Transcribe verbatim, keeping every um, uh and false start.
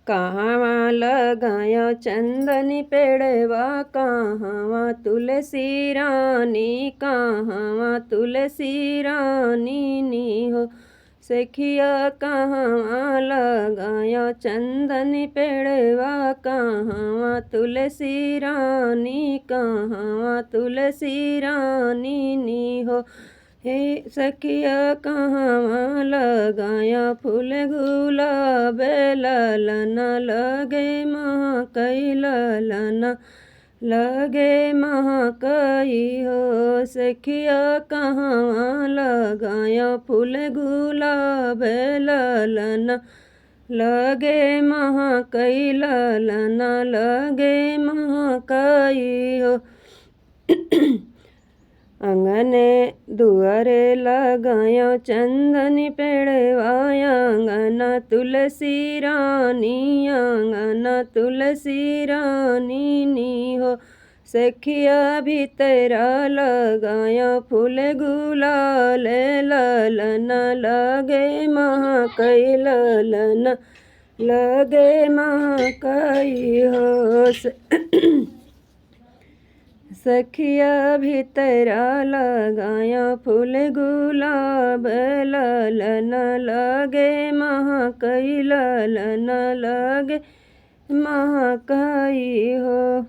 कहवाँ लगायो चंदनी पेड़वा, कहवाँ तुलसी रानी, कहवाँ तुलसी रानी नी हो। सखिया कहवाँ लगायो चंदनी पेड़वा, कहवाँ तुलसी रानी, कहवाँ तुलसी रानी नी हो। हे सखिया कहवाँ लगायो फूल गुलाब, ललना लगे महकई, ललना लगे महकई हो। सखिया कहवाँ लगायो फूल गुलाब, ललना लगे महकई, ललना लगे महकई हो। अंगने दुआरे लगायो चंदनी पेड़वा, अंगना तुलसी रानी, अंगना तुलसी रानी नी हो। सखिया भीतरा लगायो फूल गुलाल, ललना लगे महकई, ललना लगे महकई हो। स- सखिया भीतरा लगायो फूल गुलाब, ललना लगे महकई, ललना लगे महकई हो।